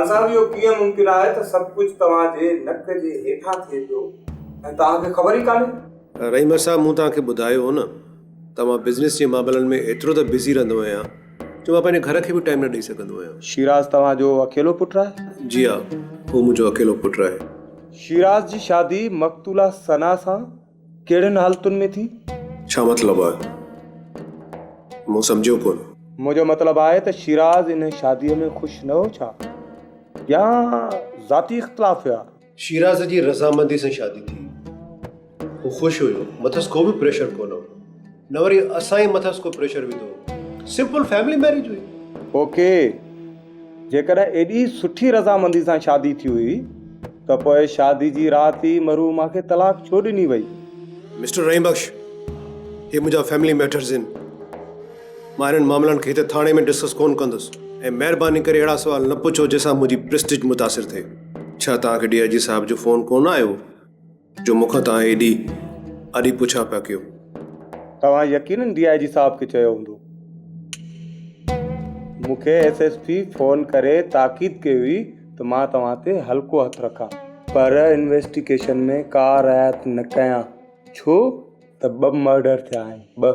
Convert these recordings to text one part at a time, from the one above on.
خان صاحب اهو ڪيئن ممڪن آهي ته سڀ ڪجهه توهان جي نڪ جي هيٺان ٿئي پيو ۽ توهان کي خبر ئي ڪانهي؟ رحيم صاحب مون توهان کي ٻڌايو هو نه ته مان بزنس جي معاملن ۾ ايترو ته بزي رهندو آهيان جو مان پنهنجي گهر کي به ٽائيم نه ڏئي سگهندو آهيان. شيراز توهان جو اڪيلو پٽ آهي؟ جي ها هو منهنجو اڪيلو پٽ آهي. شيراز جي شادي مقتوله ثنا سان ڪهڙين حالتن ۾ ٿي؟ ڇا مطلب آهي؟ مون سمجهيو ڪونه. منهنجو مطلب آهي ته شيراز انهي شاديء ۾ خوش نه هو ڇا؟ يا ذاتي اختلاف هيا؟ شيراز جي رضامندي سان شادي ٿي. هو خوش هيو، مٿس ڪو به پريشر ڪونه هو. نه وري اسان ئي مٿس ڪو پريشر وڌو هو. سمپل فيملي ميريج هئي. اوڪي، جيڪڏهن ايڏي سٺي رضامندي سان شادي ٿي هئي ته پوء شادي جي رات ئي مرحومه کي طلاق ڇو ڏني وئي؟ مسٽر رحيم بخش، هي منهنجا فيملي ميٽرز آهن. مان انهن معاملن کي هتي ٿاڻي ۾ ڊسڪس ڪونه ڪندس ۽ مهرباني ڪري اهڙا سوال نه پڇو جنهن سان منهنجي پرسٽيج متاثر ٿئي. ڇا توهان کي ڊي I جي صاحب جو فون ڪونه آيو جو مون کان توهان ايڏي آڏي پڇا پيا ڪيو؟ توهان يقينن ڊي I جي صاحب کي چيو هوندو. مون کي ايس ايس پي فون ڪري تاڪيد ڪئي هئي ته مان توهان تي هلڪو هٿ رکان. پر انويسٽيگيشن ۾ ڪا رعايت نه ڪيان. ڇو ته ٻه مرڊر ٿيا آهن، ٻه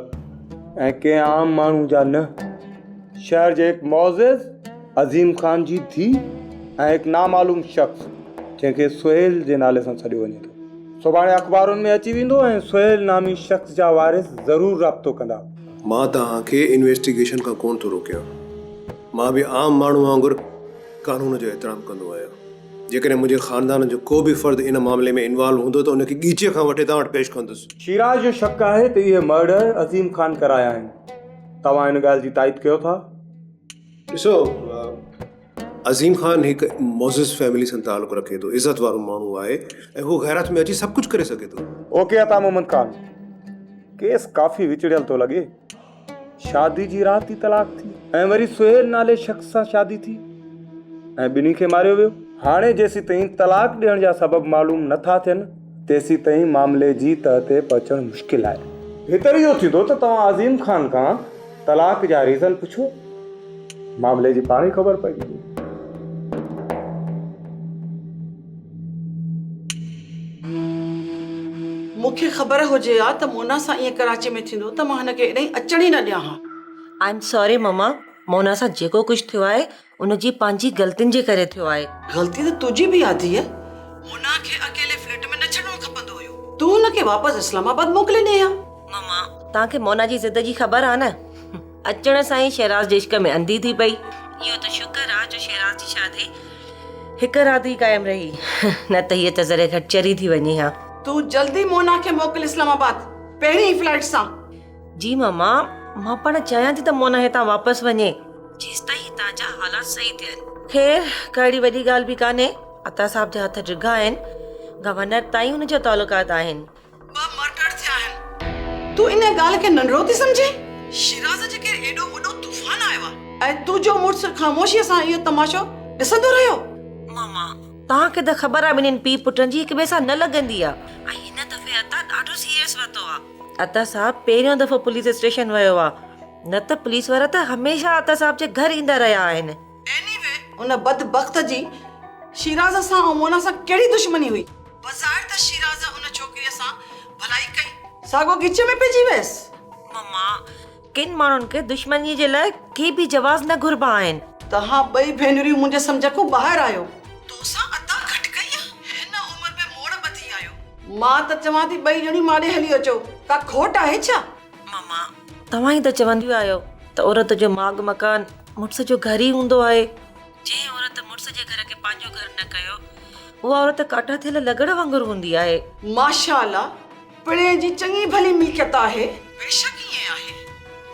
۽ ڪنهن عام ماڻهو جا نه، شهر جي هڪ معزز عظيم خان جي ڌيء ۽ هڪ نامعلوم شخص جنهن کي سهيل جي نالي سان سڏيو وڃي ٿو. سڀاڻي اخبارن ۾ اچي ويندو ۽ سهيل نامي شخص جا وارث ضرور رابطو ڪندا. مان توهان کي انويسٽيگيشن کان ڪونه ٿو روڪيان. مان به عام ماڻهو وانگر قانون جو احترام ڪندو آهيان. جيڪڏهن منهنجي خاندان جو ڪو به فرد ان معاملي ۾ انوالو هوندو ته ان کي ڳيچي کان وٺي توهان وٽ پيش ڪندس. شيراز جو شڪ آهي ته اهي مرڊر عظيم خان ڪرايا آهن. توهان ان ڳالهه جي تائيد ڪيو ٿا؟ ڏسو عظيم خان هڪ معزز فيملي سان تعلق رکي ٿو، عزت وارو ماڻهو آهي ۽ هو غيرت ۾ اچي سڀ ڪجهه ڪري سگهي ٿو. اوڪي عطا محمد خان، ڪيس ڪافي وچڙيل ٿو لڳي. شادي جي رات ئي طلاق ٿي ۽ وري سهيل نالي شخص سان شادي ٿي ۽ ٻنهي کي ماريو ويو. هاڻي جيسيتائين طلاق ڏيڻ جا سبب معلوم نه ٿا ٿين تيسيتائين معاملي جي تهه تي پهچڻ مشڪل آهي. بهتر اهو ٿيندو ته توهان عظيم خان کان طلاق جا ريزن پڇو، معاملي جي پاڻ ئي خبر پئجي ويندي. مون کي خبر هجي ها ته مونا سان ائين ڪراچي ۾ ٿيندو ته مان هن کي ايڏانهن اچڻ ئي نه ڏيان ها. I am sorry ماما، مونا سان جيڪو ڪجهه ٿيو آهي ان جي پنهنجي غلطين جي ڪري ٿيو آهي. غلطي ته تنهنجي به آهي ڌيء، مونا کي اڪيلي فليٽ ۾ نه ڇڏڻو کپندو هيو. تون هن کي واپس اسلام آباد موڪلي ڏي ها. ماما، توهان کي مونا جي ضد جي خبر آهي نه؟ اچڻ سان ئي شيراز جي عشق ۾ انڌي ٿي پئي. اهو ته شڪر آ جو شيراز جي شادي هڪ رات ئي قائم رهي، نه ته هيء ته ذري گهٽ چري ٿي وڃي ها. تون جلدي مونا کي موڪل اسلام آباد، پهرين ئي فلائيٽ سان. جي ماما، مان پاڻ چاهيان ٿي ته مونا هتان واپس وڃي، جيستائين هتان جا حالات صحيح ٿين. خير، ڪا اهڙي وڏي ڳالهه به ڪانهي، عطا صاحب جا هٿ ڊگها آهن، گورنر تائين هن جا تعلقات آهن. ٻه مرڊر ٿيا آهن. تون ان ڳالهه کي ننڍڙو ٿي سمجهين؟ شيراز جي ڪري ايڏو وڏو طوفان آيو آهي ۽ تنهنجو مڙس خاموشيء سان اهو تماشو ڏسندو رهيو. ماما، توهان کي ته خبر آهي ٻنهين پيء پٽن جي هڪ ٻئي سان نه لڳندي آهي ۽ هن دفعي عطا ڏاڍو سيريس ورتو آهي. عطا صاحب پهريون دفعو پوليس اسٽيشن ويو آهي، نه ته پوليس وارا ته هميشه عطا صاحب جي گهر ايندا رهيا آهن. ايني وي ان بدبخت جي شيراز سان ۽ مونا سان ڪهڙي دشمني هئي؟ بظاهر ته شيراز ان ڇوڪريء سان ڀلائي ڪئي. ساڳو ڳچيء ۾ پئجي ويس. ماما، ڪن ماڻهن کي دشمنيء جي لاء ڪي به جواز نه گهربا آهن. توهان ٻئي ڀينريون منهنجي سمجهه کان ٻاهر آهيو. توسان عطا گهٽ ڪئي آ؟ هن عمر ۾ موڙ ٻڌي آهيو. مان ته چوان ٿي ٻئي ڄڻيون ماڏي هلي اچو. ڪا کوٽ آهي ڇا؟ ماما، توهان ئي ته چونديون آهيو ته عورت جو ماڳ مڪان مڙس جو گهر ئي هوندو آهي. جنهن عورت مڙس جي گهر کي پنهنجو گهر نه ڪيو، اها عورت ڪاٺا ٿيل لغڙ وانگر هوندي آهي. ماشاء الله پڻهين جي چڱي ڀلي ملڪيت آهي. بيشڪ ائين آهي،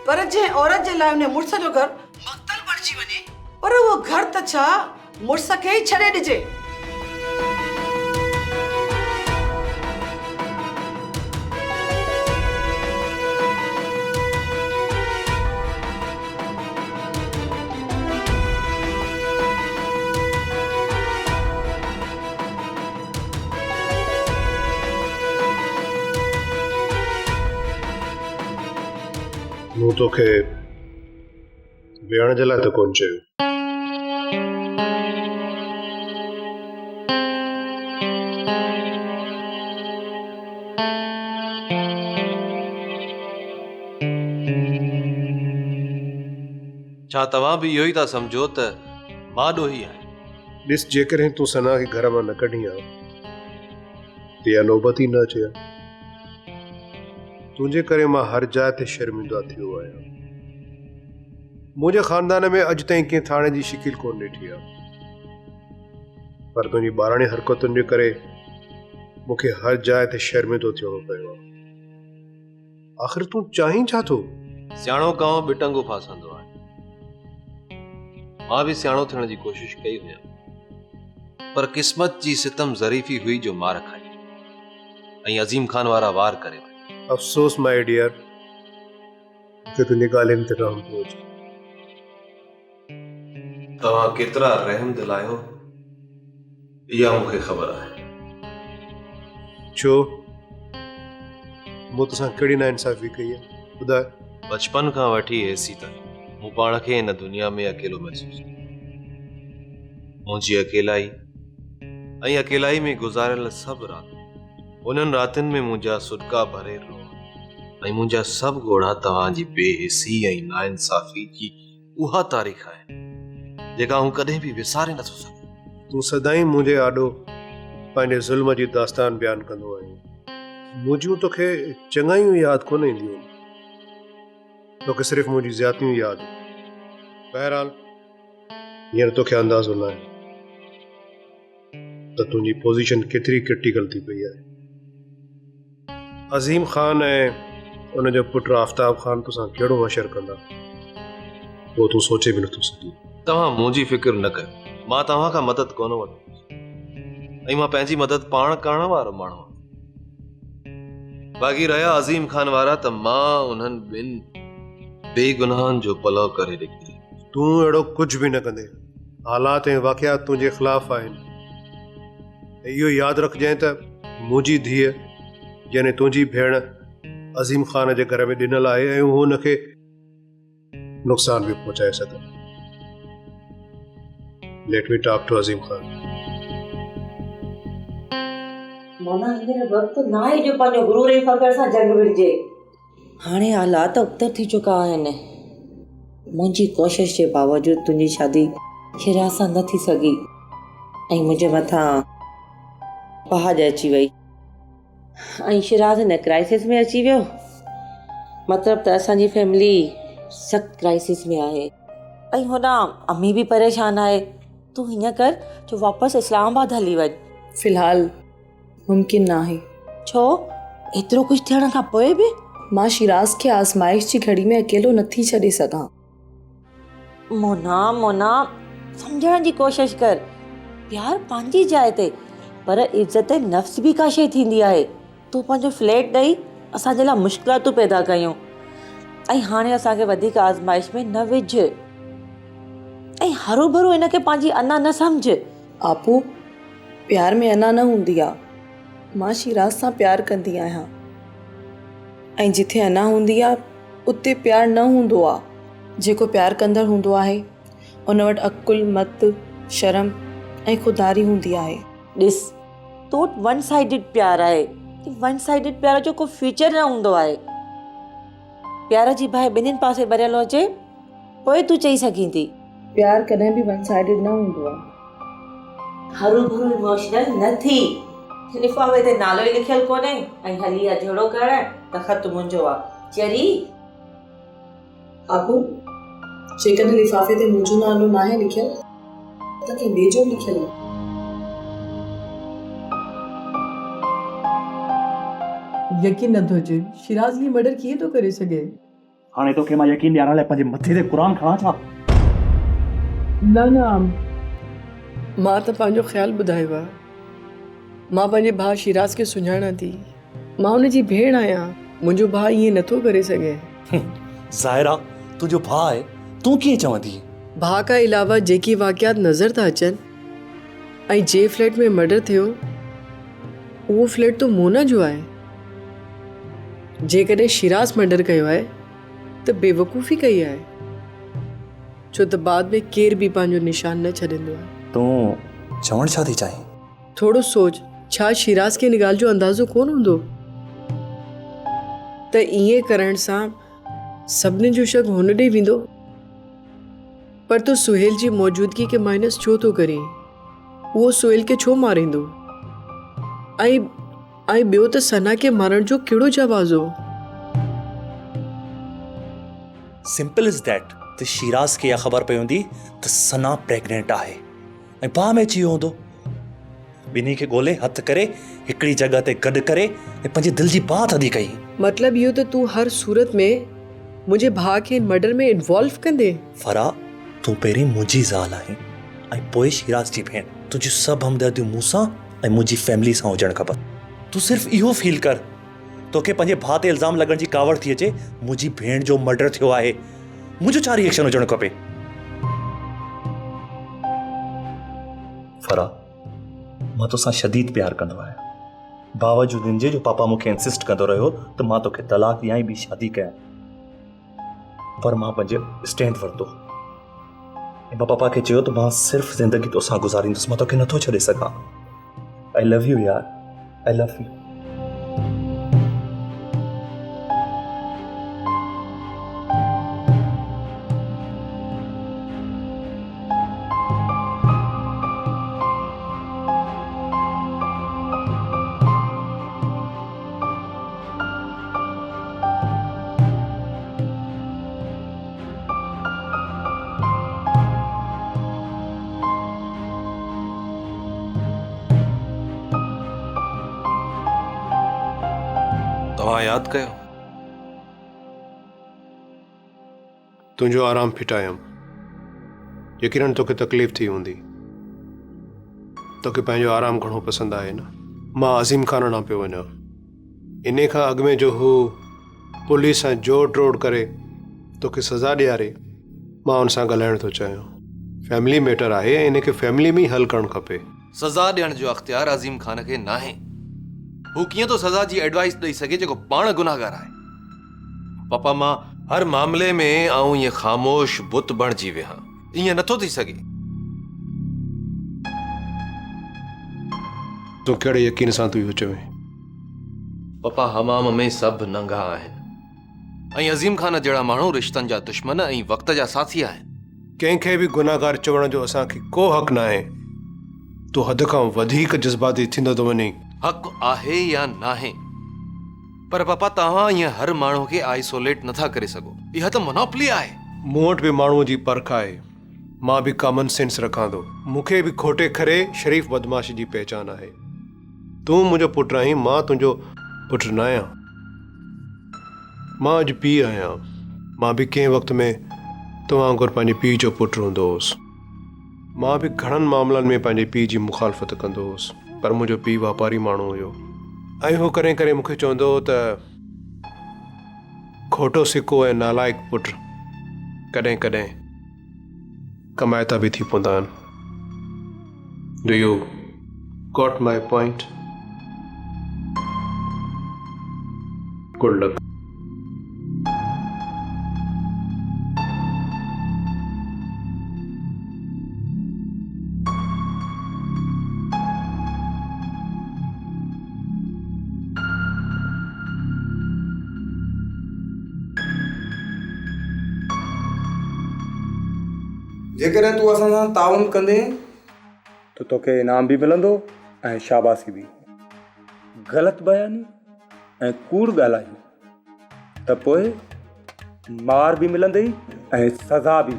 پر جنهن عورت جي لاء انهي مڙس جو گهر مقتل بڻجي وڃي، پر اهو گهر ته ڇا مڙس کي ئي ڇڏي ڏجي. مون توکي ويهڻ جي لاء ته ڪونه چيو. ڇا توهان به اهو ئي ٿا سمجهو ته مان ڏوهي آهيان؟ ڏس جيڪڏهن تون ثنا کي گهر مان نه ڪڍين ها ته اها نوبت ئي نه اچي ها. تنهنجي ڪري مان هر جاء تي شرمنده ٿيو آهيان. منهنجي خاندان ۾ اڄ تائين ڪنهن ٿاڻي جي شڪل ڪونه ڏٺي آهي. پر تنهنجي ٻاراڻي حرڪتن جي ڪري مون کي هر جاء تي شرمندو ٿيڻو پيو آهي. آخر تون چاهين ڇا ٿو؟ سياڻو ڪانء به ٽنگو ڦاسندو آهي. مان به سياڻو ٿيڻ جي ڪوشش ڪئي هيم. پر قسمت جي ستم ظريفي هئي جو مار کائي ۽ عظيم خان وارا وار ڪري ويا. افسوس my dear, مون کي تنهنجي ڳالهين تي رحم ٿو اچي. توهان ڪيترا رحم دل آهيو، اها مون کي خبر آهي. ڇو؟ مون توسان ڪهڙي ناانصافي ڪئي آهي؟ ٻڌاء. بچپن کان وٺي هيسيتائين مون پاڻ کي هن دنيا ۾ اڪيلو محسوس ڪيو. منهنجي اڪيلائي ۽ اڪيلائي ۾ گذاريل سڀ راتيون، انهن راتين ۾ منهنجا سڏڪا ڀري روئڻ ۽ منهنجا سڀ ڳوڙها توهان جي بي حسي ۽ ناانصافي جي اها تاريخ آهي، جيڪا آئون ڪڏهن به وساري نٿو سگهان. تون سدائين منهنجي آڏو پنهنجي ظلم جي داستان بيان ڪندو آهين. منهنجون توکي چڱايون ياد ڪونه اينديون آهن. توکي صرف منهنجون زيادتيون ياد آهن. بهرحال هينئر توکي اندازو ناهي ته تنهنجي پوزيشن ڪيتري ڪرٽيڪل ٿي پئي آهي. عظيم خان ۽ ان جو پٽ آفتاب خان توسان ڪهڙو حشر ڪندا، اهو تون سوچي به نٿو سگهين. توهان منهنجي فڪر نه ڪيو، مان توهان کان مدد ڪونه وٺندس ۽ مان پنهنجي مدد پاڻ ڪرڻ وارو ماڻهو آهيان. باقي رهيا عظيم خان وارا ته مان انهن ٻن بيگناهن جو پلئه ڪري ڏيکاريندس. تون اهڙو ڪجهه به نه ڪندين. حالات ۽ واقعات تنهنجي خلاف آهن ۽ اهو ياد رکجانء ته منهنجي ڌيء يعني تنهنجي ڀيڻ عظيم خان جي گهر ۾ ڏنل آهي ۽ هو هن کي نقصان به پهچائي سگهن. Let me talk to Azeem Khan. Mona هينئر وقت ناهي جو پنهنجو غرور ۽ فخر سان جنگ وڙهجي. هاڻي حالات ابتر ٿي چڪا آهن. منهنجي ڪوشش جي باوجود تنهنجي شادي شيراز سان نه ٿي سگهي ۽ منهنجي مٿان پهاڄ اچي وئي ۽ شيراز هن ڪرائسس ۾ اچي ويو. مطلب ته اسان جي فيملي سخت ڪرائسس ۾ آهي ۽ هوڏانهن امي به پريشان آهي. تون هيئن ڪر جو واپس اسلام آباد هلي وڃ. في الحال ممڪن ناهي. ڇو؟ ايترو ڪجهه ٿيڻ کان پوء به؟ مان شيراز کي آزمائش جي گهڙي ۾ اڪيلو نٿي ڇڏي سگهان. مونا، مونا، سمجهڻ جي ڪوشش ڪر. پيار پنهنجي جاء تي، پر عزت نفس به ڪا شيء ٿيندي آهي. تو پنهنجو فليٽ ڏئي اسان جي لاء مشڪلاتون پيدا ڪيون ۽ هاڻي اسان کي وڌيڪ آزمائش ۾ نه وجهه ۽ هروڀرو هن کي پنهنجي انا نه سمجهه. آپو، پيار ۾ انا نه هوندي آ. مان شيراز سان پيار ڪندي آهيان ۽ جٿي انا هوندي آ اتي پيار نه هوندو آ. جيڪو پيار ڪندڙ هوندو آهي ان وٽ عقل، مت، شرم ۽ خودداري هوندي آهي. ڏس تو وٽ ون سائيڊڊ پيار آهي. ون سائيڊڊ پيار جو ڪو فيوچر نه هوندو آهي. پيار جي باهه ٻنهين پاسي ٻريل هجي پوء تون چئي سگهين ٿي. پيار ڪڏهن به ون سائيڊڊ نه هوندو آهي. هروڀرو ايموشنل نه ٿي. لفافي تي نالو ئي لکيل ڪونهي ۽ هلي آ جهيڙو ڪرڻ ته خط منهنجو آ. چري! آپو، جيڪڏهن لفافي تي منهنجو نالو ناهي لکيل ته ڪنهن ٻئي جو به لکيل آهي. يقين نٿو اچي شيراز هي مرڊر ڪيئن ٿو ڪري سگهي. هاڻي توکي مان يقين ڏيارڻ لاء پنهنجي مٿي تي قرآن کڻان ڇا؟ نه نه مان ته پنهنجو خيال ٻڌايو آهي. مان پنهنجي ڀاء شيراز کي سڃاڻان ٿي. مان ان جي ڀيڻ آهيان. منهنجو ڀاء ائين نٿو ڪري سگهي. ظاهر آ تنهنجو ڀاء آهي، تون ڪيئن چوندين؟ ڀاء کان علاوه جيڪي واقعات نظر ٿا اچن ۽ جنهن فليٽ ۾ مرڊر ٿيو اهو فليٽ ته مونا جو آهي. جيڪڏهن شيراز مرڊر ڪيو آهي ته بيوقوفي ڪئي آهي ڇو ته بعد ۾ ڪير به پنهنجو نشان نه ڇڏيندو آهي. تون چوڻ ڇا ٿي چاهين؟ ٿورو سوچ، ڇا شيراز کي ان ڳالهه جو اندازو ڪونه هوندو؟ ته ائين ڪرڻ سان سڀني جو شڪ هن ڏي ويندو. پر تون سهيل جي موجودگي کي مائنس ڇو ٿو ڪرين؟ اهو سهيل کي ڇو ماريندو؟ ۽ ۽ ٻيو ته ثنا کي مارڻ جو ڪهڙو جواز هو؟ سمپل از that ته شيراز کي اها خبر پئي هوندي ته ثنا پريگنينٽ آهي ۽ باهه ۾ اچي ويو هوندو. ٻنهي کي ڳولي هٿ ڪري هڪڙي جڳهه تي گڏ ڪري ۽ پنهنجي دل جي باهه ٿڌي ڪئي. مطلب اهو ته تون هر صورت ۾ منهنجي ڀاء کي ان مرڊر ۾ انوالو ڪندين؟ فرح، تون پهرين منهنجي زال آهين ۽ پوء شيراز جي ڀيڻ. تنهنجون سڀ همدرديون مون سان ۽ منهنجي فيملي سان هجڻ کپن. تون صرف اهو فيل ڪر. توکي پنهنجي ڀاء تي الزام لڳڻ جي ڪاوڙ ٿي اچي، منهنجي ڀيڻ جو مرڊر ٿيو آهي، منهنجو ڇا ري ايڪشن هجڻ کپي؟ فرح، مان توسان شديد پيار ڪندو آهيان. باوجود ان جي جو پاپا مون کي انسسٽ ڪندو رهيو ته مان توکي طلاق ڏيان ۽ ٻي شادي ڪيان، پر مان پنهنجو اسٽينڊ ورتو ۽ مان پاپا کي چيو ته مان صرف زندگي توسان گذاريندس، مان توکي نٿو ڇڏي سگهان. I love you يار، I love you. توهان ياد ڪيو؟ تنهنجو آرام ڦٽايم. يقينن توکي تڪليف ٿي هوندي. توکي پنهنجو آرام گهڻو پسند آهي نه؟ مان عظيم خان ڏانهن پيو وڃان. انهي کان اڳ ۾ جو هو پوليس سان جوڙ ٽوڙ ڪري توکي سزا ڏياري، مان ان سان ڳالهائڻ ٿو چاهيان. فيملي ميٽر آهي ۽ ان کي فيملي ۾ ئي حل ڪرڻ کپي. سزا ڏيڻ جو اختيار عظيم خان کي ناهي. هو ڪيئن ٿو سزا جي ايڊوائيس ڏئي سگهي جيڪو پاڻ گنهگار آهي. پاپا مان هر معاملي ۾ آئون ائين خاموش بت بڻجي ويهان، ائين نٿو ٿي سگهي. تون ڪهڙي يقين سان ٿو اهو چوين؟ پپا حمام ۾ سڀ ننگا آهن ۽ عظيم خان جهڙا ماڻهو رشتن جا دشمن ۽ وقت جا ساٿي آهن. ڪنهن کي به گنهگار چوڻ جو اسان کي ڪو حق ناهي. تون حد کان وڌيڪ جذباتي ٿيندو ٿو وڃين. حق آهي يا ناهي پر پپا توهان ائين هر ماڻهو کي آئسوليٽ نٿا ڪري سگهو. اها ته منوپلي آهي. مون وٽ به ماڻهوء جي پرک آهي. مان به ڪامن سينس رکان ٿو. مون کي به کوٽي کري شريف بدمعاش جي پهچان آهي. تون منهنجو پٽ آهين، مان تنهنجو پٽ ناهيان. مان اڄ پيء آهيان. مان به ڪنهن وقت ۾ تو وانگر پنهنجي پيء جو پٽ هوندو هوس. مان به گهڻن معاملن ۾ پنهنجي پيء جي مخالفت ڪندو هوس، پر منهنجو پيء واپاري ماڻهو هيو ۽ هو ڪڏهن ڪڏهن مون کي چوندو هو ته کوٽو سڪو ۽ نالائق پٽ ڪڏهن ڪڏهن ڪمائتا به ٿي پوندا آهن. Do you got my point? Good luck. جيڪڏهن تون اسان سان تعاون ڪندين ته توکي انعام به ملندو ۽ شاباسي به. غلط بياني ۽ ڪوڙ ڳالهايو ته پوء مار به ملندئي ۽ سزا به.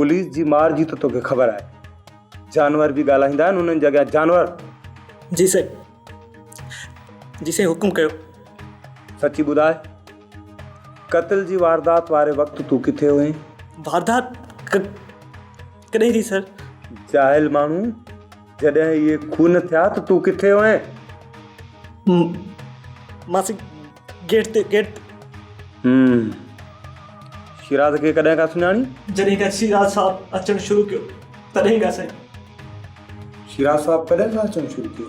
پوليس جي مار جي ته توکي خبر آهي. جانور به ڳالهائيندا آهن انهن جي اڳيان جانور. جي سائين جي سائين حڪم ڪيو. سچي ٻڌاء قتل جي واردات واري وقت تون ڪٿي هئين؟ واردات ڪڏهن ٿي سر؟ جاهل ماڻهو جڏهن اهي خون ٿيا ته تون ڪٿي هئين؟ مان سائين گيٽ تي گيٽ تي. هم شيراز کي ڪڏهن کان سڃاڻين؟ جڏهن کان شيراز صاحب اچڻ شروع ڪيو تڏهن کان سائين. شيراز صاحب ڪڏهن کان اچڻ شروع ڪيو؟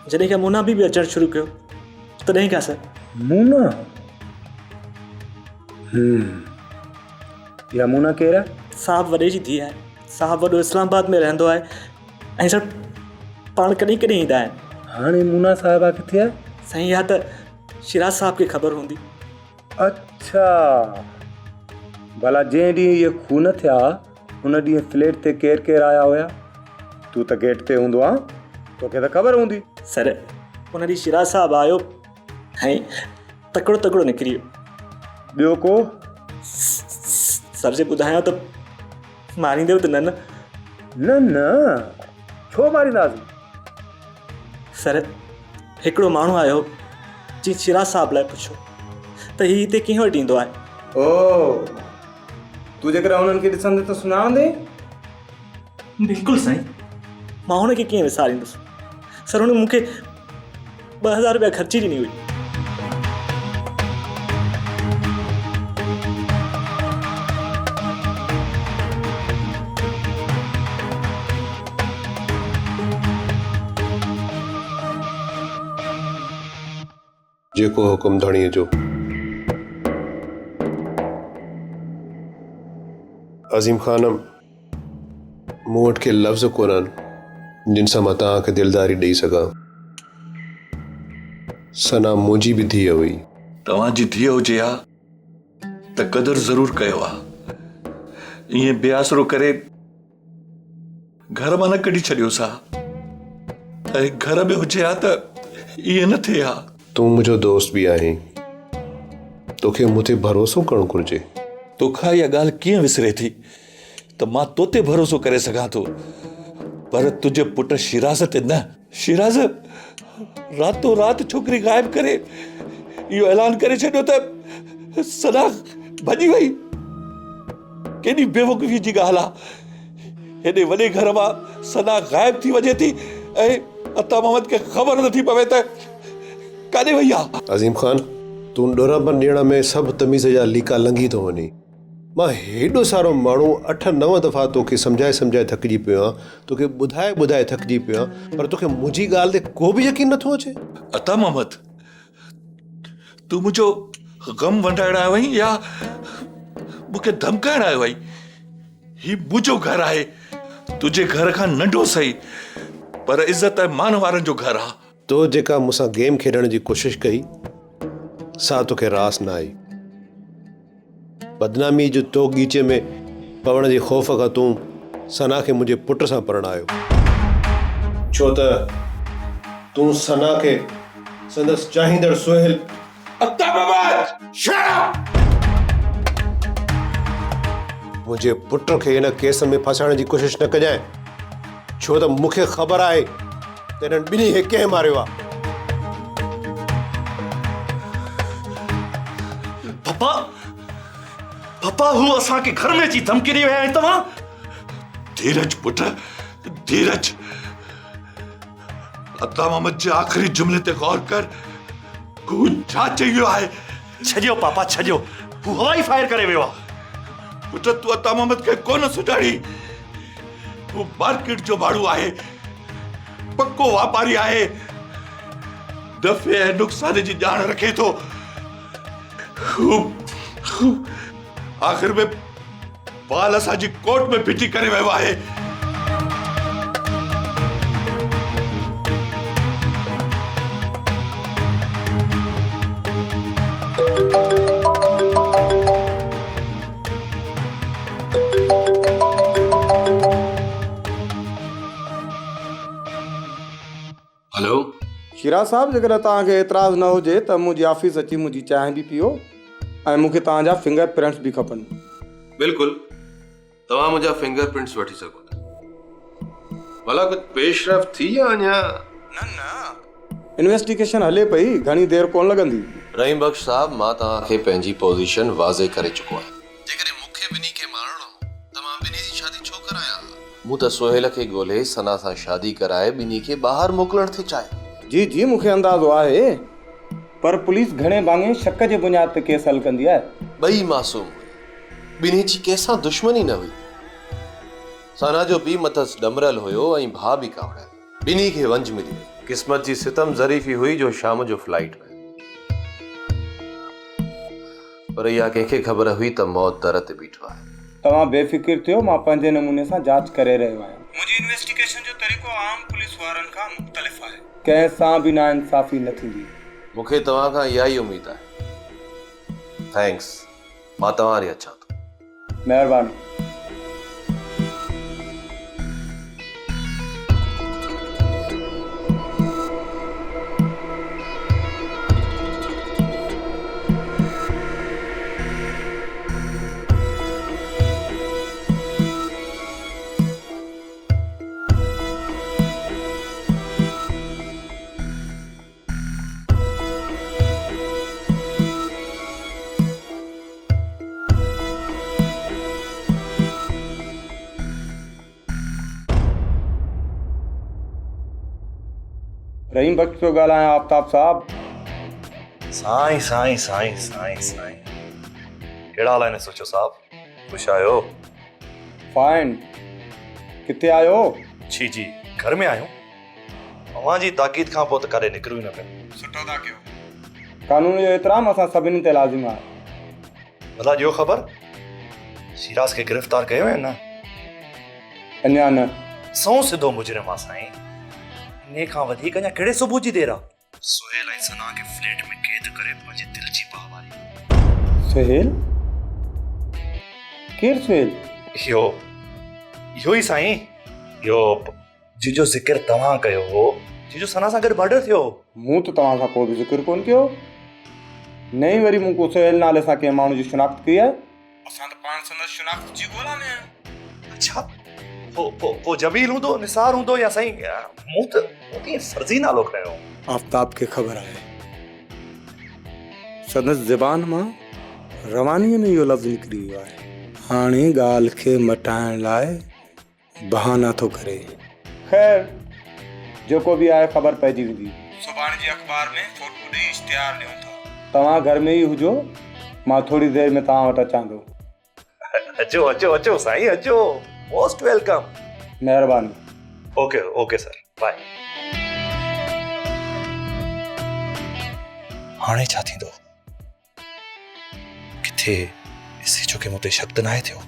جڏهن کان مونا بي بي اچڻ شروع ڪيو تڏهن کان سر. مونا؟ هم اها مونا ڪير آهي؟ صاحب وڏي جي ڌيء آهي. صاحب وڏو اسلام آباد ۾ رهندو آهي ۽ سر پاڻ ڪڏهن ڪڏهن ايندا آهن. هاڻي مونا صاحبه ڪٿي آهي؟ سائين اها ته شيراز صاحب کي خبر هوندي. اڇا! ڀلا جنهن ڏينهن اهي خون ٿيا، ان ڏينهن فليٽ تي ڪير ڪير آيا هيا؟ تون ته گيٽ تي هوندو آن، توکي ته خبر هوندي. سر، ان ڏينهن شيراز صاحب آيو ۽ تڪڙو تڪڙو نڪري ويو. ٻيو ڪو؟ سر جي ٻڌايان ته ماريندو ته نه نه؟ نه نه، ڇو مارينداسين؟ سر، هڪڙو ماڻهو آيو جنهن شيراز صاحب لاء پڇيو ته هي هتي ڪنهن وٽ ايندو آهي؟ او، تون جيڪڏهن انهن کي ڏسندين ته سڃاڻندين؟ بلڪل سائين، مان هن کي ڪيئن وساريندس. سر هن مون کي 2000 رپيا خرچي ڏني هئي. جيڪو حڪم ڌڻيء جو. عظيم خانم، مون وٽ ڪي لفظ ڪونهن، جن سان مان توهان کي دلداري ڏئي سگهان. ثنا منهنجي به ڌيء هئي. توهان جي ڌيء هجي ها ته قدر ضرور ڪيو ها. ائين بي آسرو ڪري گهر مان نه ڪڍي ڇڏيوس ها ۽ گهر ۾ هجي ها ته ائين نه ٿئي ها. تون منهنجو دوست به آهين. توکي مون تي ڀروسو ڪرڻ گهرجي. توکان اها ڳالهه ڪيئن وسري ٿي ته مان تو تي ڀروسو ڪري سگهان ٿو پر تنهنجي پٽ شيراز تي نه. شيراز راتو رات ڇوڪري غائب ڪري اهو اعلان ڪري ڇڏيو ته سدا ڀڄي وئي. ڪيڏي بيوقوفي جي ڳالهه آ. هيڏي وڏي گهر مان سنا غائب ٿي وڃي ٿي ۽ عطا محمد کي خبر نٿي پوي ته ڪاڏي وئي آ. عظيم خان، تون ڏورانپن ڏيڻ ۾ سڀ تميز جا ليڪا لنگهي ٿو وڃين. مان هيڏو سارو ماڻهو اٺ نو دفعا توکي سمجهائي سمجهائي ٿڪجي پيو آهيان، توکي ٻڌائي ٻڌائي ٿڪجي پيو آهيان، پر توکي منهنجي ڳالهه تي ڪو به يقين نٿو اچي. عطا محمد، تون منهنجو غم ونڊائڻ آيو آهين يا مون کي ڌمڪائڻ آيو آهين؟ هي منهنجو گهر آهي، تنهنجي گهر کان ننڍو سهي، پر عزت ۽ مان وارن جو گهر آ. تو جيڪا مون سان گيم کيڏڻ جي ڪوشش ڪئي، سا توکي راس نه آئي. بدناميء جي تو ڳيچي ۾ پوڻ جي خوف کان تون ثنا کي منهنجي پٽ سان پرڻايو. ڇو ته تون ثنا کي سندس چاهيندڙ سهيل. عطا محمد! Shut up! منهنجي پٽ کي هن ڪيس ۾ ڦاسائڻ جي ڪوشش نه ڪجانء، ڇو ته مون کي خبر آهي ته انهن ٻنهي کي ڪنهن ماريو آهي. پپا! پپا هو اسان کي گهر ۾ اچي ڌمڪي ڏئي ويا آهن توهان. ڌيرج پٽ ڌيرج. عطا محمد جي آخري جملي تي غور ڪر هو ڇا چئي ويو آهي. ڇڏيو پاپا ڇڏيو هو هوائي فائر ڪري ويو آهي. پٽ تون عطا محمد کي ڪونه سڃاڻين هو مارڪيٽ جو ماڻهو آهي پڪو واپاري آهي نفعي ۽ نقصان جي ڄاڻ رکي ٿو. هو آخر ۾ بال اسان جي ڪورٽ ۾ ڦٽي ڪري ويو آهي. هلو. شيراز صاحب جيڪڏهن توهان کي اعتراض نه هجي ته منهنجي آفيس اچي منهنجي چانهه به پيئو ۽ مون کي توهان جا فنگر پرنٽس به کپن. بلڪل توهان منهنجا فنگر پرنٽس وٺي سگهو ٿا. ڀلا ڪجهه پيش رفت ٿي يا اڃا؟ نه نه انويسٽيگيشن هلي پئي گهڻي دير ڪونه لڳندي. رحيم بخش صاحب مان توهان کي پنهنجي پوزيشن واضح ڪري چڪو آهيان. جيڪڏهن مون کي ٻنهي کي مارڻو هو ته مان ٻنهي جي شادي ڇو ڪرايان ها؟ مون ته سهيل کي ڳولهي ثنا سان شادي ڪرائي ٻنهي کي ٻاهر موڪلڻ ٿي چاهيو. جي جي مون کي اندازو آهي پر پوليس گهڻي ڀاڱي شڪ جي بنياد تي ڪيس حل ڪندي آهي. ٻئي معصوم هيا. ٻنهي جي ڪنهن سان دشمني نه هئي. ثنا جو پيء مٿس ڏمريل هيو ۽ ڀاء به ڪاوڙيل. ٻنهي کي ونجهه ملي وئي. قسمت جي ستم ظريفي هئي جو شام جو فلائيٽ ۾. پر اها ڪنهن کي خبر هئي ته موت در تي بيٺو آهي. توهان بي فڪر ٿيو، مان پنهنجي نموني سان جاچ ڪري رهيو آهيان. منهنجي انويسٽيگيشن جو طريقو عام پوليس وارن کان مختلف آهي. ڪنهن سان به ناانصافي نه ٿيندي. مون کي توهان کان اها ئي اميد آهي. Thanks. مان توهان ڏي اچان ٿو. مهرباني. رحيم بخش پيو ڳالهايان آفتاب صاحب. سائين سائين سائين سائين سائين ڪهڙا حال آهن سوچو صاحب خوش آهيو. فائن ڪٿي آهيو؟ جي جي گهر ۾ آهيون. اوهان جي تاڪيد کان پوء ته ڪاڏي نڪرون ئي نه پيا. سٺو ٿا ڪيو. قانون جو احترام اسان سڀني تي لازم آهي. ڀلا ڏيو خبر شيراز کي گرفتار ڪيو يا نه؟ اڃا نه. سنئون سڌو مجرم آ سائين. انهي کان وڌيڪ اڃا ڪهڙي ثبوت جي دير آ؟ سهيل ۽ ثنا کي فليٽ ۾ قيد ڪري پنهنجي دل جي باهه ٻاري. سهيل؟ ڪير سهيل؟ اهو اهو ئي سائين اهو جنهن جو ذڪر توهان ڪيو هو، جنهن جو ثنا سان گڏ مرڊر ٿيو هو. مون ته توهان سان ڪو به ذڪر ڪونه ڪيو، نه ئي وري مون ڪو سهيل نالي سان ڪنهن ماڻهو جي شناخت ڪئي آهي. اسان ته پاڻ سندس شناخت جي ڳولا ۾ آهيون. اڇا، پوء پوء پوء جميل هوندو، نثار هوندو يا سائين مون ته مون ته ائين فرضي نالو کنيو هو. آفتاب کي خبر آهي. سندس زبان مان روانيء ۾ اهو لفظ نڪري ويو آهي. هاڻي ڳالهه کي مٽائڻ لاء بهانا ٿو ڪري. خير جيڪو به آهي خبر پئجي ويندي. سڀاڻي جي اخبار ۾ فوٽو ڏئي اشتهار ڏيون ٿا. توهان گهر ۾ ئي هجو مان ٿوري دير ۾ توهان وٽ اچان ٿو. اچو اچو اچو سائين اچو موسٽ welcome. مهرباني. اوڪي اوڪي سر باء. هاڻي ڇا ٿيندو؟ ڪٿي ايس ايڇ او کي مون تي شڪ ته ناهي ٿيو؟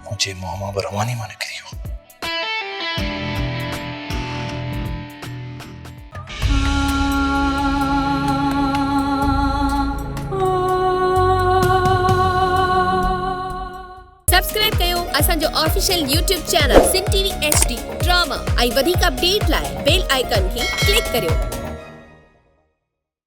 منهنجي منهن مان به رواني مان نڪري ويو. سبسڪرائب ڪيو اسان جو official YouTube channel Sindh T V H D drama ۽ وڌيڪ اپڊيٽ لاء بيل آئيڪان کي ڪلڪ ڪريو.